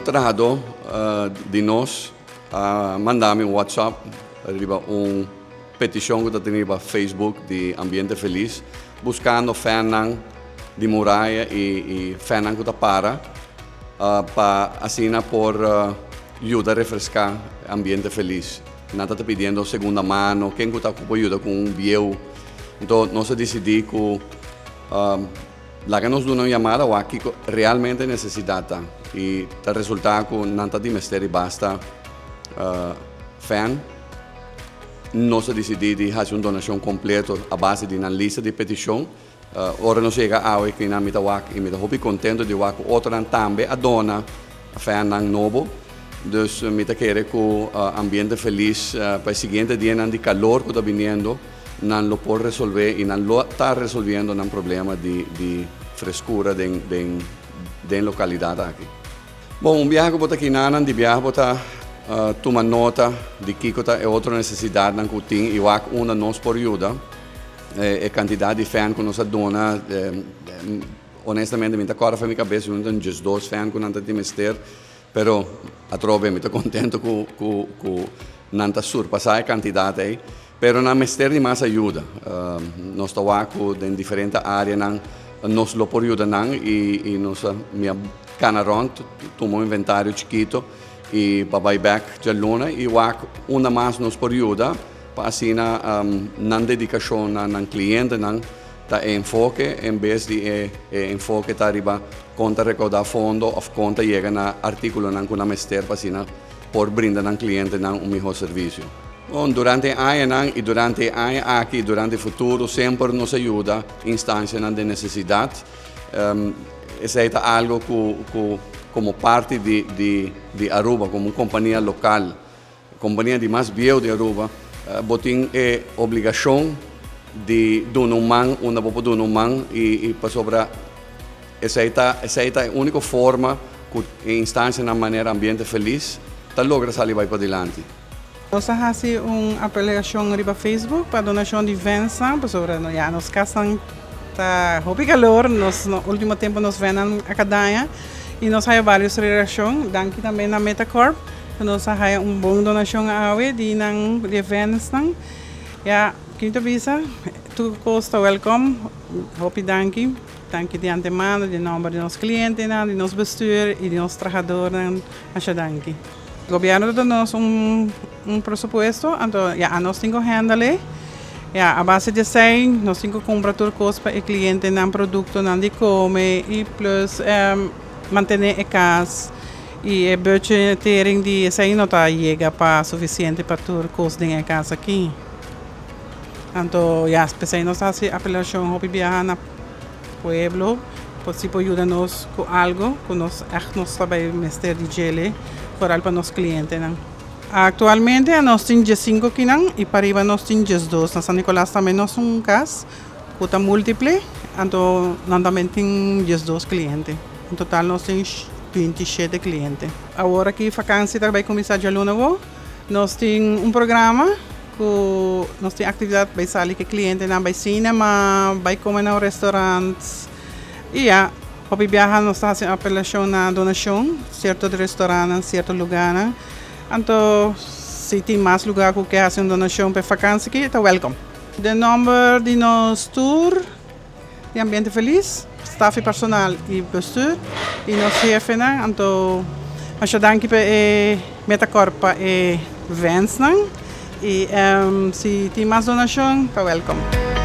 trahadó di nos a manda mi un WhatsApp riba un petishon ku ta tene riba Facebook di Ambiente Felis buskando fannan di muraya i fannan ku ta para pa asina por yuda refreská Ambiente Felis. Nan ta ta pidiendo segunda mano, ken ku ta ku por yuda ku un bieu. Anto nos a disidí ku laga nos duna un yamada wak kiko realmente e nesesidat ta. I ta resultá ku nan ta di mester di basta fan. Nos a disidí di hasi un donashon kompleto a base di nan lista di petishon. Ora nos yega awe kinan mi ta wak i mi ta hopi kontento di wak ku otronan tambe a dona fannan nobo. Dus mi ta kere ku Ambiente Felis pa e siguiente dianan di kalor ku ta biniendo nan lo por resolve i nan lo ta resolviendo nan problema di di freskura den den den lokalidat aki. Bon, un biaha ku bo ta kinanan di biaha bo ta tuma nota di kiko ta e otro nesesidatnan ku tin i wak unda nos por yuda. E kantidat di fan ku nos a duna, honestamente mi ta kòrda for mi kabes mi ta 12 fan ku nan ta tin mester, pero atrobe mi ta kontento ku ku ku nan ta surpasá e kantidat ei, pero nan mester di mas ayuda. Nos ta wak ku den diferente áreanan nos lo por yuda nan i i nos a mi a kana rònt tuma un inventario chikito i pa bai bèk djaluna i wak unda mas nos por yuda. Pa asina nan dedikashon na nan klientenan ta e enfoke en bes di e enfoke ta riba kon ta rekoudá fondo òf kon ta yega na artíkulonan ku nan mester pa asina por brinda nan klientenan un mihó servisio. Bon, durante e añanan i durante e aña aki i durante e futuro semper nos a yuda instansianan den nesesidat. Esei ta algu ku ku komo parti di di di Aruba komo un kompania lokal Kompania di mas bieu di Aruba, bo tin e obligashon di duna un man unda bo por duna un man i pasobra esei ta esei ta e úniko forma ku e instansianan manera Ambiente Felis ta logra sali bai padilanti. Nos a hasi un apelashon riba Facebook pa donashon di vensnan pasobra ya nos kasnan ta hopi kalor, nos ultimo tempu nos vennan a kadaña i nos haya varios reakshon. Danki tambe na Metacorp. Nos a haya un bon donashon awe di nan di e vensnan. Ya, kin ta bisa? Tur kos ta wèlkòm. Hopi danki. Danki di antemano di nòmber di nos klientenan, di nos bestuur i di nos trahadornan. Masha danki. Gobièrnu ta duna nos un un presupuesto, anto ya anos tin ku hèndel e. Ya, a base di esei nos tin ku kumpra tur kos pa e klientenan, produktonan di kome i plus mantené e kas. I e budgetering di esei no ta yega pa sufisiente pa tur kos den e kas aki. Anto ya, p'esei nos ta hasi apelashon hopi biaha na pueblo por si por yuda nos ku algo ku nos ègt nos ta bai mester di djele, foral pa nos klientenan. Aktualmente nos tin 15 kinan i pariba nos tin 12. Na San Nicolas tambe nos un kas ku ta multiple, anto nan tambe tin 12 kliente. En total nos tin 27 kliente. Awor aki vakansi ta bai kuminsá djaluna awo. Nos tin un programa ku nos tin aktividat bai sali ku e klientenan, bai sinema, bai kome na un restaurant. I ya, hopi biaha nos ta hasi un apelashon na donashon, sierto restaurantnan, sierto lugánan. Anto si tin mas lugá ku ke hasi un donashon pa e vakansi aki, ta wèlkòm. Den nòmber di nos tur di Ambiente Felis, staf i personal i bestuur i nos hefenan, anto masha danki pa e Metacorp pa e vensnan i si tin mas donashon ta wèlkòm.